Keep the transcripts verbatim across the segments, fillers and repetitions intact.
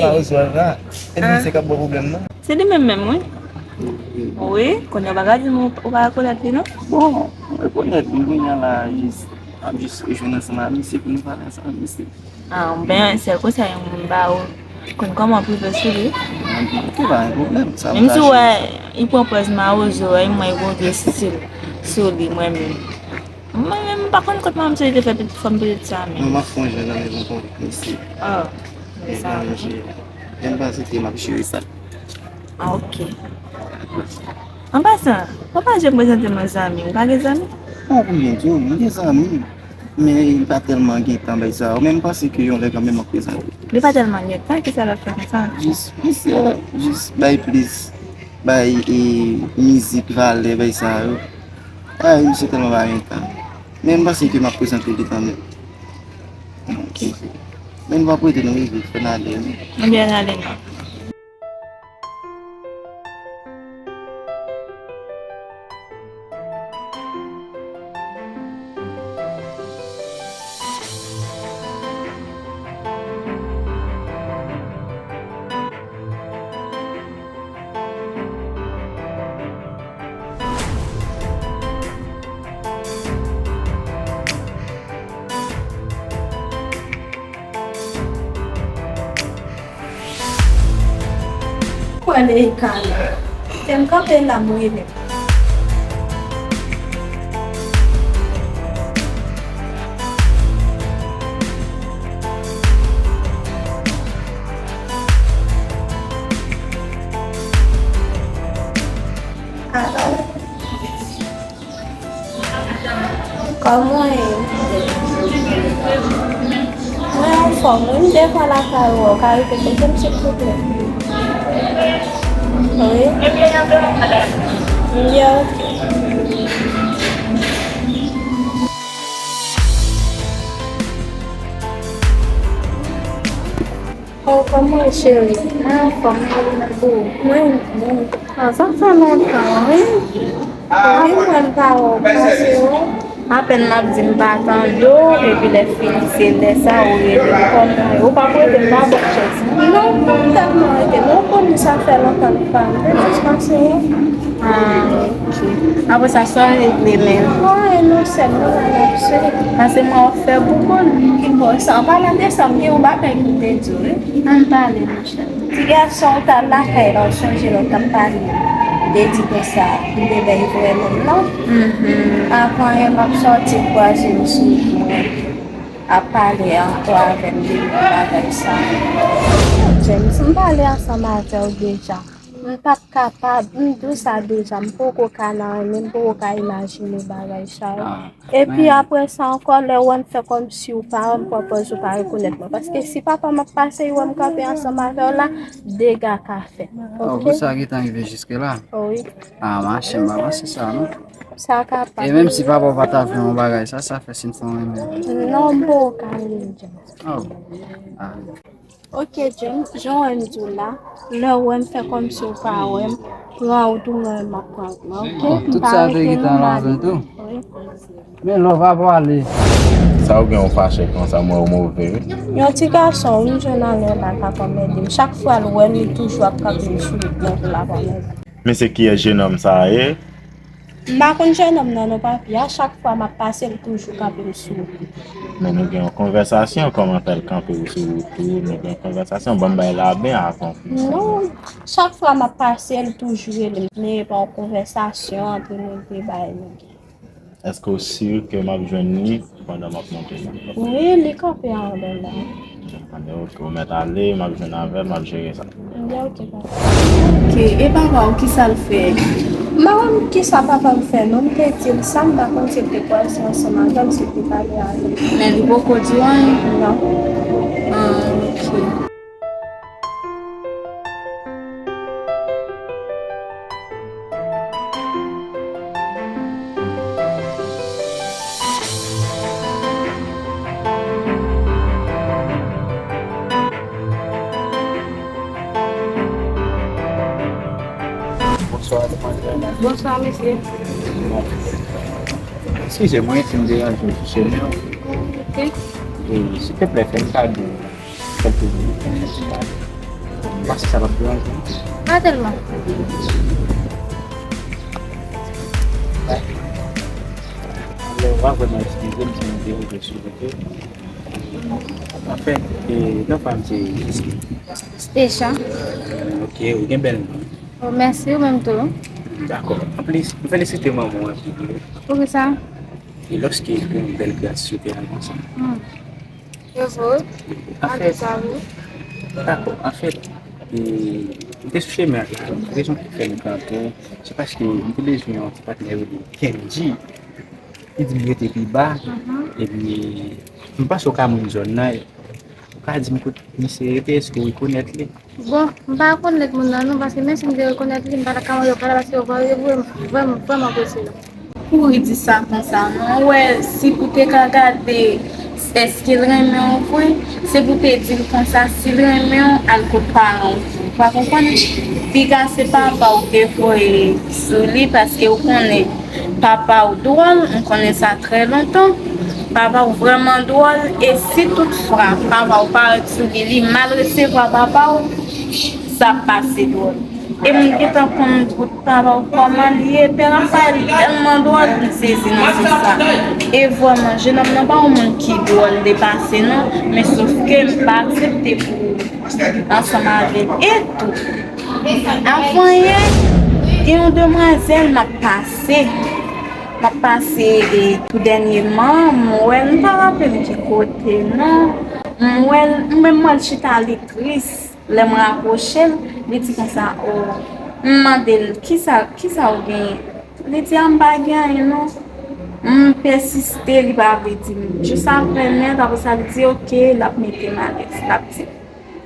Mawozo a la, e misye k ap ba w pwoblèm nan. Se li menm menm, wi. Wi, kounye a w pa ka di m ou pa rekonèt li, non? Bon, mwen rekonèt li, kounye a la, jis, m ap jis jwenn ansanm ak misye pou nou pale ansanm ak misye. Ah, ben, sèl konsèy mwen ba ou, konn kòman w prive sou li. Ok, pa gen pwoblèm, sa m ka jere sa. Menm si w wè, li pran pòz mawozo, wè, mwen, li gon vye stil sou li, mwen menm. Mwen menm, m pa konn kot manzè te fè pitit fanm pitit sa menm. Mwen, m ap fè yon jan nan mezon pou misye. Oh, e sa. Menm pa site, m ap jere sa. Ah, ok. An pasan, fò pa janm prezante m zanmi w. Ou pa gen zanmi? Bon, pou byen di w, m gen zanmi. Men li pa tèlman gen tan bay sa yo. Men m panse ke yon lè kanmenm m ap prezante. Li pa tèlman gen tan, kisa l ap fè konsa? Jis, jis, eh, jis bay plis, bay, eh, mizik valè, bay sa yo. Ay, misye tèlman pa gen tan. Men m panse ke m ap prezante li kanmenm. Ok. Men nou p ap rete, nou rive, fè n ale, wi. Ebyen, n ale non. Kwè Leika la. Kite m kanpe la, m rele. Alo. Kòman w ye? Mwen anfòm wi, m te fè lakay ou, ou ka repete pou m silvouplè? Wi. M byen, ok. Oh, kòman w cheri? Mwen anfòm, mwen byen pou ou. Mwen byen. Ah, sa fè lontan, wi. Wi, mwen pa wè w pase, wi. Apèn m ap di m pa tande w, epi lè fini, se lè sa ou rele m. Kòman w ye? Ou p ap rete m pa bò chèz. Non, m pa tèlman rete. Non, ou konnen sa fè lontan nou pa wè. M te jis pase, wi. Ah, ok. Apre sa, sa w regle menm? Mwen, non, sèl nou la, n ap swiv. Pase mwen w ap fè pou konn. Bon, sa, an palan de sa, m gen yon bagay pou m te di w, wi. Ann pale, monchè. Ti gason, w t al lakay la, w sonje lè w t ap pale de ti konsa, m te bay vrè non m nan. Mhm. Avan yè, m ap sòti, m kwaze m sou mwen, ap pale ankò avè m de bagay sa. James, m pale ansanm avè w deja. M p ap kapab, m di w sa deja, m poko ka nan anyen, m poko ka imajine bagay sa yo. Ah, epi men apre sa ankò, lè w wè m fè kòmsi w pa wè m, pran pòz ou pa rekonèt mwen. Paske si papa m ap pase, l wè m kanpe ansanm avè w la, dega ka fèt. Oh, ok? Pou sa gentan rive jiske la? Wi. Ah, mache, m pa panse sa, non. Sa kapab. E menm si papa w pa ta vle yon bagay sa, sa fè si n fè yon renmen? Non, m poko ka renmen James. Oh. Ah. Ok, James, jan w wè m di w la, lè w wè m fè kòmsi w pa wè m, pran ou tou mwen menm m ap pran mwen, ok? Bon, tout sa yo te gentan la avè l tou. Wi. Men lè w pa pwale. Sa ou gen ou fache konsa, m wè ou move, wi. Yon ti gason, wi, m jwenn anlè la k ap anmède m. Chak fwa l wè m, li toujou ap kanpe m sou wout mwen pou l ap anmède m. Men se kiyès jenòm sa a ye? M pa konn jenòm nan non, papi. A chak fwa m ap pase, l toujou kanpe m sou wout. Men nou gen yon konvèsasyon, kòman fè l kanpe w sou wout ou? Nou gen yon konvèsasyon, ban m bay la byen avan. Non, chak fwa m ap pase, l toujou rele m. Men e pa yon konvèsasyon antre nou de bagay nou gen. Èske w si ke m ap jwenn li pandan m ap monte la? Wi, li kanpe anlè la. Anben, ok, ou mèt ale, m ap jwenn avè l, m ap jere sa. Anben, ok, papa. Ok, e papa w, kisa l fè? M pa konn kisa papa m fè, non, m te di l sa, m pa konn si l te kwaze ansanm avè m, si l te pale avè m. Men li poko di w anyen? Non. Ah, ok. Bonswa, demwazèl. Bonswa, mesye. Eskize mwen si m deranje w sou chemen an. Ok. E, silteplè, fè m kado kèlke minit pou nou pale. Panse sa p ap deranje w? Pa tèlman. Alò, w a vrèman eskize m si m deranje w, silvouplè. Anfen, e, non pa m se Rizky. Stecha. Ok, ou gen bèl non. Oh, mèsi, ou menm tou. Dakò. Anplis, m felisite manman w anpil wi. Poukisa? E lòske gen yon bèl gras sou tè a konsa. Hmm. Yo vre? Anfèt, dakò, anfèt, e, m te sou chemen an la, rezon ki fè m kanpe, se paske m te bezwen yon ti patnè rele Kenji. Li di m rete pi ba, epi m panse w ka moun zòn nan, ou ka di m kote misye rete, èske w rekonèt li? Bon, m pa rekonèt moun nan non, paske menm si m te rekonèt li, m pa ta ka mande w pa la, paske yo vre-, yo vre-, vrèman, vrèman prese la. Kouri di sa konsa non, ou wè, si pou te ka gade èske l renmen w vre, se pou te di l konsa, si l renmen w, al kot paran w. Ou pa konprann? Piga se papa w te voye sou li, paske ou konnen papa w dwòl, m konnen sa trè lontan. Papa w vrèman dwòl, e si toutfwa papa w parèt sou li, li mal resevwa papa w, sa ap pase dwòl. E m gentan konn gout papa w kòman li ye, pè Rafael tèlman dwòl, m sezi nan sans sa. E vrèman, jenòm nan pa yon moun ki dwòl depase non, men sòf ke m pa aksepte pou ansanm avè l. E tou, avan yè, gen yon demwazèl m ap pase. M ap pase, e, tou dènyèman, m wè l, m pa raple m ki kote non. M wè l, m menm wè l chita, li tris. Lè m rapwoche l, li di konsa, o, m mande l, kisa, kisa w genyen? Li di, a, m pa gen anyen non. M pèsiste, li pa vle di m. Jis apre nèt, apre sa, li di, oke, l ap mete m alèz, l ap di.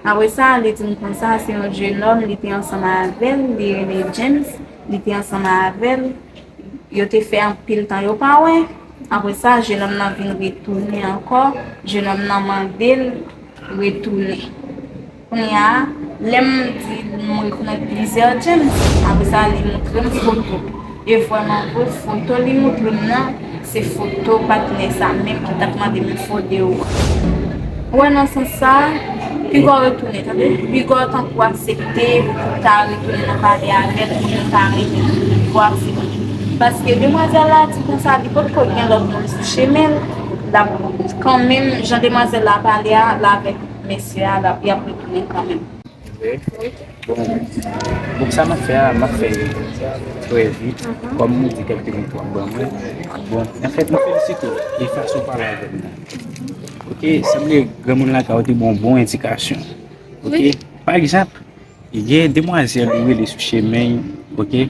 Apre sa, li di m konsa, se yon jenòm, li te ansanm avè l, li rele James, li te ansanm avè l, yo te fè anpil tan yo pa wè. Apre sa, jenòm nan vin retounen ankò, jenòm nan mande l retounen. Kounye a, lè m di m rekonèt plizyè James, apre sa, li montre m foto. E vrèman vre, foto li montre m nan, se foto patnè sa menm ki t ap mande m foto. Ou wè, nan sans sa, piga w retounen, tande? Piga w tankou aksepte pou ta retounen nan pale avè l, pou nou ta rete, pou aksepte. Paske demwazèl la di konsa, li potko gen lòt moun sou chemen l, l ap kanmenm, jan demwazèl la pale a, l avèk mesye a, l ap, y ap retounen kanmenm. Bon, bon, sa m ap fè a, m ap fè trè vit. Kòm nou di kèlke minit w ap ban mwen. Bon, anfèt, mwen felisite w de fason w pale avè m nan. Oke, sanble granmoun lakay ou te ba w bon endikasyon. Oke, pa egzanp, gen demwazèl ou rele sou chemen, oke?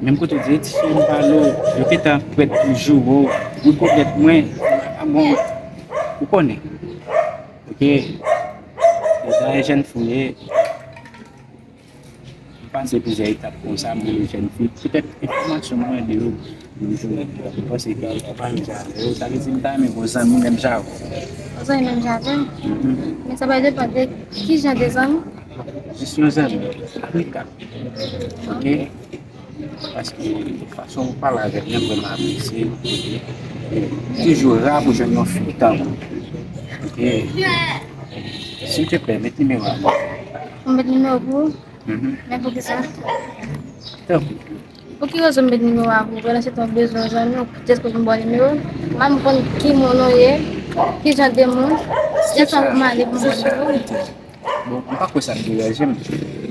Menm kote w di, e ti sè m pale w, yo gentan prèt pou joure w, rekonèt mwen, a bon, ou konnen. Oke, e dayè jèn fi w ye, m pase plizyè etap konsa, m rele jèn fi. Petèt enfòmasyon mwen de yo, m panse ke yo pa menm jan avè yo. Sa vle di m ta renmen gon zanmi menm jan avè w. Yon zanmi menm jan avè m? Men sa va depann de ki jan de zanmi. Jis yon zanmi amikal. Oke? Paske fason w pale avè m nan vrèman apresye. Toujou ra pou jwenn yon fi tankou w. Oke? Silteplè, met nimewo a mwen. Ou met nimewo pou ou? Men poukisa? Tanpri. Pou ki rezon m met nimewo a pou ou? Pandan se tan w bezwen yon zanmi, ou jis pou m ba w nimewo? M pa menm konn ki moun ou ye, ki jan de moun, jis pou m ale pou m ba w nimewo. Bon, m pa kwè sa ap deranje m.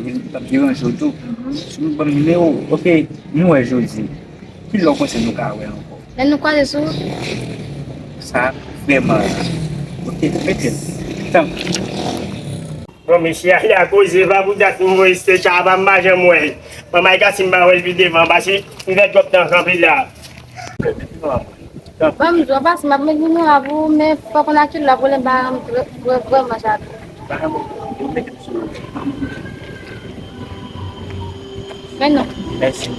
Li p ap deranje w tou. Si w ban m nimewo w, oke, nou wè jodi. Ki lè w panse nou ka wè ankò? Lè nou kwaze sou wout. Sa vrèman ra. Oke, mete l. Tanpri. Bon, mesye, ale a koze, pa pou dat m voye Stecha a, pa m pa janm wè l. Manman Ika, si m pa wè l pi devan, pase m fè twòp tan kanpe la. Ban m di w, pase m ap met nimewo a pou ou, men fòk w nan kil la pou lè m pa vrè-, vrè-, vrèman chape. Men non. Mèsi.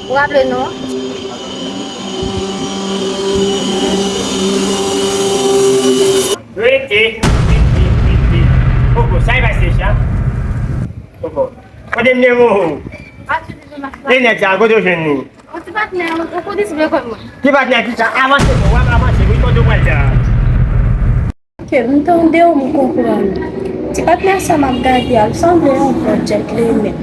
Ou raple non an? Rete, rete, rete. Koko, sa e pase sa? Koko, kote m te voye w? E nèg sa, kote w jwenn li? Yon ti patnè, yon, yon kondisip lekòl mwen. Ki patnè ki sa? Avanse non, w ap avanse wi, kote w pral la? Ok, m tande w, m konprann. Ti patnè sa m ap gade a, l sanble yon bon djèntelmen.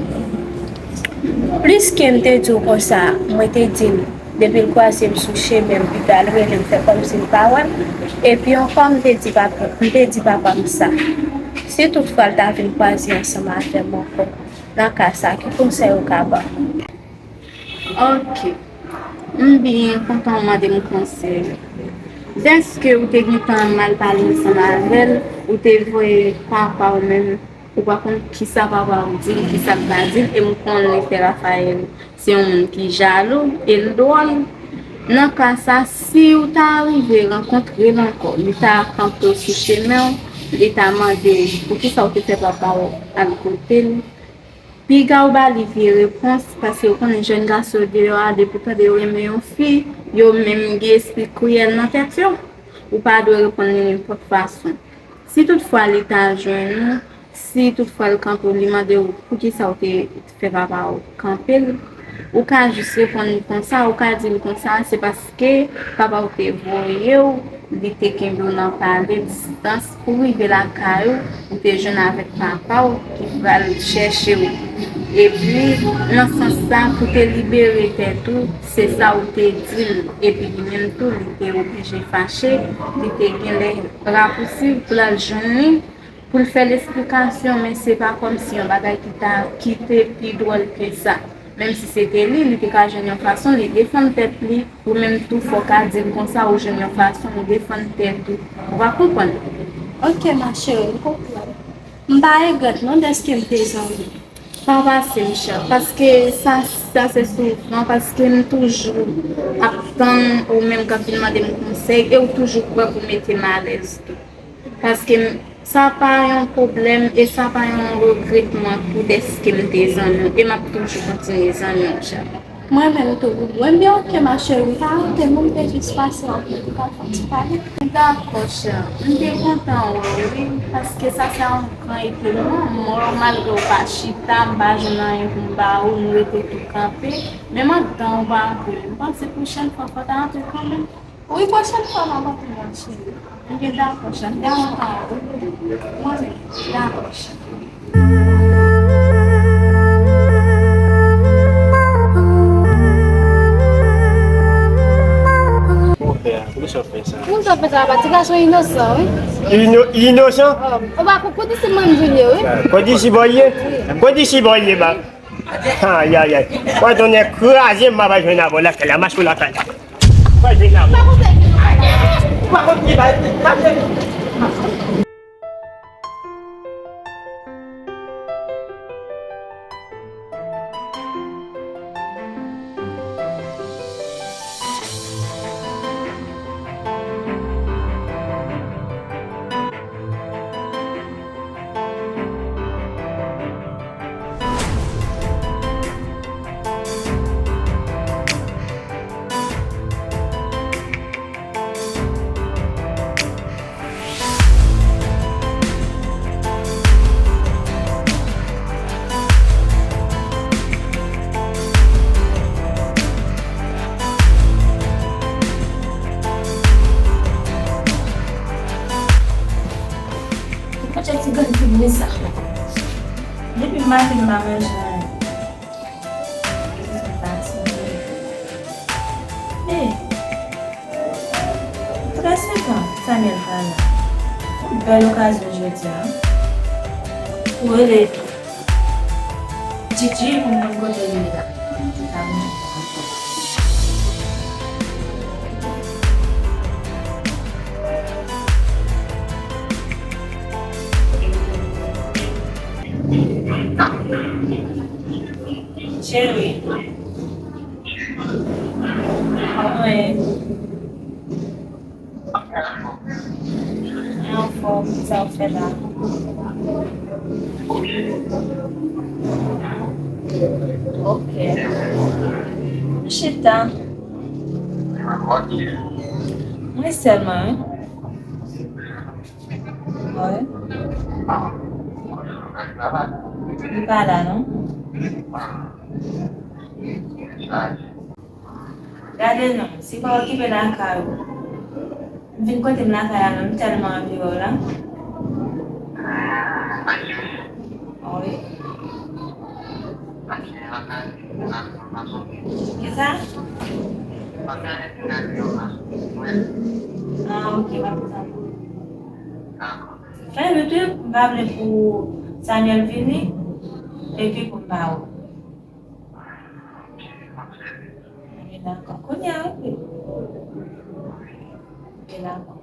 Pliske m te di w konsa, mwen te di l, depi l kwaze m sou chemen, m pita l rele m, fè kòmsi l pa wè m. Epi ankò, m te di papa, m te di papa m sa. Si toutfwa l ta vin kwaze ansanm avè m ankò, nan ka sa, ki konsèy ou ka ban m? Ok. M byen kontan w mande m konsèy. Dèske ou te gentan mal pale ansanm avè l, ou te voye papa w menm, ou pa konn kisa papa w di l, kisa l pa di l, e m konn li fè Raphaël se yon moun ki jalou e l dwòl. Nan ka sa, si w ta rive rankontre l ankò, li ta kanpe w sou chemen w, li ta mande w poukisa w te fè papa w al kote l, piga w ba li vye repons, paske w konnen jèn gason deyò a, depi w tande yo renmen yon fi, yo menm gen espri kriyèl nan tèt yo. Ou pa dwe reponn li nenpòt fason. Si toutfwa li ta jwenn ou, si toutfwa l kanpe w, li mande w poukisa w te fè papa w kanpe l, ou ka jis reponn li konsa, ou ka di l konsa, se paske papa w te voye w, li te kenbe w nan pale, distans, pou rive lakay ou, ou te jwenn avèk papa w ki pral chèche w. Epi, nan sans sa, pou te libere tèt ou, se sa ou te di l. Epi li menm tou, li te oblije fache, li te genlè rapousiv pou l al jwenn li, pou l fè l esplikasyon, men se pa kòmsi yon bagay ki ta, ki te pi dwòl ke sa. Menm si se te li, li te ka jwenn yon fason, li defann tèt li, ou menm tou fò w ka di l konsa, ou jwenn yon fason, ou defann tèt ou. Ou pa konprann? Ok, ma chérie, m konprann. M pa regrèt non dèske m te zanmi. Pa pase, m chè, paske sa, sa se souvan, paske m toujou ap tann ou menm k ap vin mande m konsèy, e w toujou prè pou mete m alèz tou. Paske m, sa pa yon pwoblèm e sa pa yon regretman tou dèske m te zanmi w, e m ap toujou kontinye zanmi w, Jacques. Mwen menm tou, mwen byen ok, ma chérie, pa honte non, m te jis pase an pou m ka fè yon ti pale. Dakò, chè, m te kontan wè w, wi, paske sa se yon gran etonman, m wè w malgre w pa chita, m pa jwenn anyen pou m ba ou, m rete tou kanpe, menm anndan w pa antre, m panse pwochèn fwa fò w ta antre kanmenm. Wi, pwochèn fwa m ap antre, ma chérie. Ebyen, dakò, chè, m ta kontan wè w. Mwen menm, dakò, chè. Poukisa w fè sa? Poukisa w fè sa, papa? Ti gason inosan, wi. Ino-, inosan? Oh, ou pa konn kote si mwen vin ye, wi. Kote si bò ye? Kote si bò ye, ba? Ay, ay, ay. Wè, tonnè kraze m, m ap al jwenn avè w lakay la, mache pou lakay la. M ap al jwenn avè w. M ap al jwenn avè w. Mwen chèf ti grann figi sa. Depi maten m pa manje anyen. Mwen fatige. Hey! Apre senk an, Samuel pa la. Yon bèl okazyon jodi a pou rele Gigi pou m konn kote l ye la. Cheri. Kòman w ye? Mwen anfòm, sa w ap fè la? Ok. M chita. Mwen sèlman, wi. Wi. Li pa la, non? Gade non, se pa okipe lakay ou. M vin kote m lakay la menm, m tèlman anvi wè w la. Wi. Kisa? Ah, ok, m ap tann. Fè vit wi, m pa vle pou Samuel vini, epi pou m pa wè. Ok, dakò. Kounye a, wi. Ok, dakò.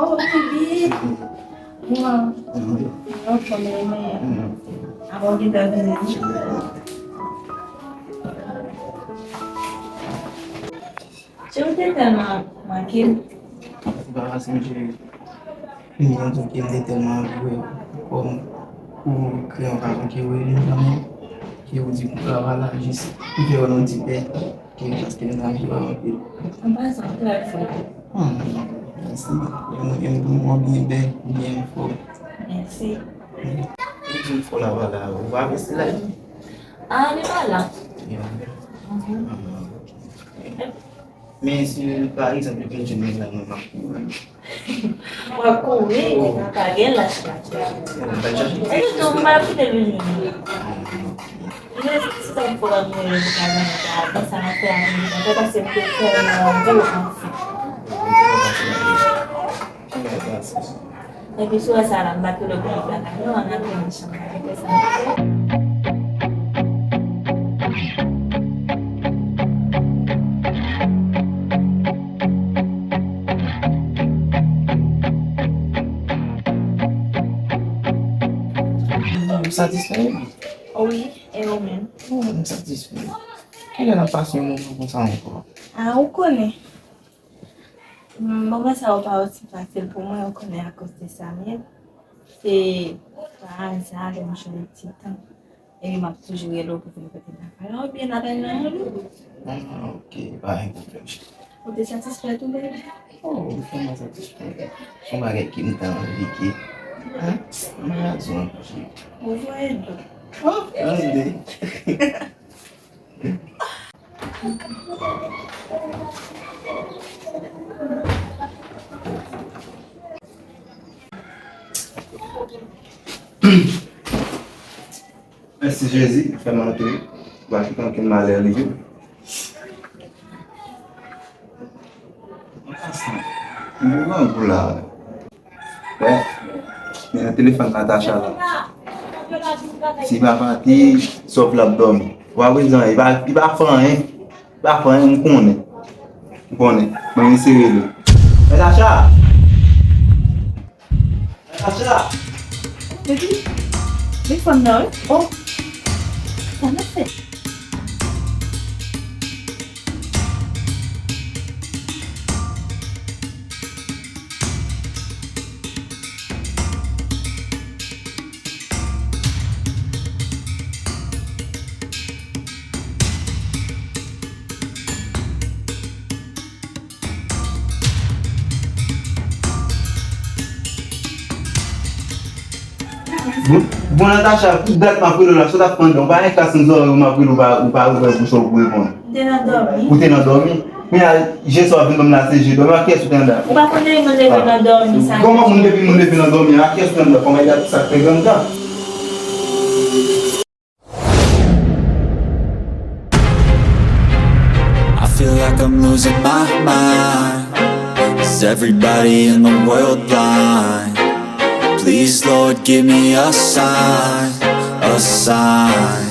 Oh, baby. Mwen, mwen fò mwen renmen. Avan w gentan vini. Cheri, ou te tèlman manke m. Se pa fasil, cheri. Men antoulèka, m te tèlman anvi wè kòm ou kre yon fason ke ou rele m kanmenm, ke ou di pou travay la, jis pou fè wè nou ti pè, ke paske m anvi wè anpil. Anpasan, ou trè fò. Hmm, mèsi. E mwen menm tou, mwen byen bèl, byen fò. Mèsi. Ou di m fò la, la, ou pa vle se la. Ah, li pa la. Yeah. Mhm. Ah, ok. Men si, pa egzanp, yo vin jwenn mwen la, mwen m ap kouri. W ap kouri, oh, ou pa gen lach la. Oh, m pa t janm. E tou, m pa kite l vini. Oh, ok. Li rete ti tan pou mwen, mwen ta vin ta, konsa m ap fè avè li, konsa paske m te fè nan gwo anfin. Oh, m te konn pase la. Epi sou sa la, m pa t lè pou bagay non, an apre machin la, epi sa. Ou satisfè? Wi, e ou menm? Wi, m satisfè. Kilè n ap pase yon moman konsa ankò? A, ou konnen. Moman sa yo pa osi fasil pou mwen, ou konnen, akoz de Samuel. Se pa aza lè m jwenn ti tan. Epi m ap toujou rele w pou vin pote m lakay la, oubyen n ap al nan moul. Ah, ok, pa gen pwoblèm, cheri. Ou te satisfè tou, baby? Oh, m vrèman satisfè. Se yon bagay ke m ta anvi ke, hein? M pa ka di w ankò, cheri. Ou voye dlo. Oh, tande. Mèsi Jezi, fè m antre. Ou pa kite ankenn malè rive m. Mwen grangou la. Wè, men nan telefòn Natacha la. Si pa pati, sòf la ap dòmi. W ap rezon, li pa, li pa fè anyen. Li pa fè anyen, m konnen. M konnen. Mwen eseye li. Natacha! Natacha! Baby, telefòn nan, wi. Oh! Sa n ap fè? Bon, bon, Natacha, pou dat m ap rele w la, sa w t ap fè anndan? Ou pa gen kras nan zòrèy ou, m ap rele w, ou pa, ou pa ouvè bouch ou pou reponn. M te nan dòmi. Ou te nan dòmi? Men a, je sa w ap vin ban m la, se je dòmi. A kiyès ou te anndan? Ou pa konnen moun leve nan dòmi, sa. Kòman moun leve, moun leve nan dòmi? A kiyès ou te anndan? Kòman y ap sa fè ganga? I feel like I'm losing my mind. Is everybody in the world blind? Please, Lord, give me a sign, a sign.